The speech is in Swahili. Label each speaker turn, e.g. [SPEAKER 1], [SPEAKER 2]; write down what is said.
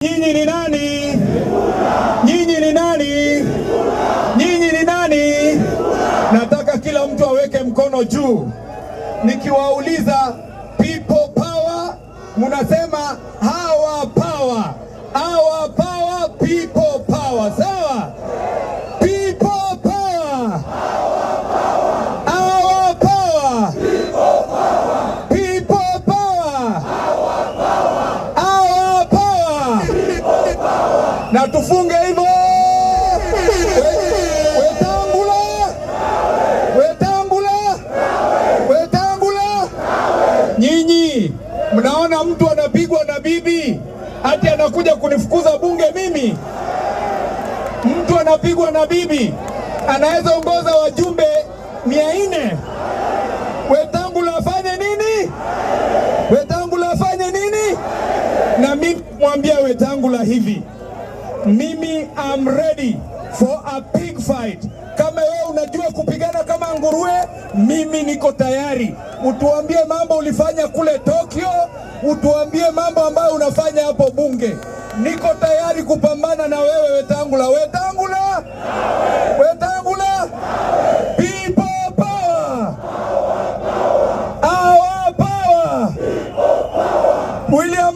[SPEAKER 1] Nyinyi ni nani? Nyinyi ni nani? Nyinyi ni nani? Nataka kila mtu aweke mkono juu. Nikiwauliza people power, munasema hawa power. Our power, people power. Sawa? People power. Our power. People power. Our power. Na tufunge hivyo. Wetangula, Wetangula, Wetangula. Nyinyi mnaona mtu anapigwa na bibi ati anakuja kunifukuza bunge mimi? Mtu anapigwa na bibi anaweza ongoza wajumbe 400. Wetangula afanye nini? Wetangula afanye nini? Na mimi mwambia Wetangula hivi, mimi am ready for a pig fight. Kama wewe unajua kupigana kama nguruwe, mimi niko tayari. Utuambie mambo ulifanya kule Tokyo, utuambie mambo ambayo unafanya hapo bunge. Niko tayari kupambana na wewe Wetangula. Wetangula, Wetangula, people power, our power. William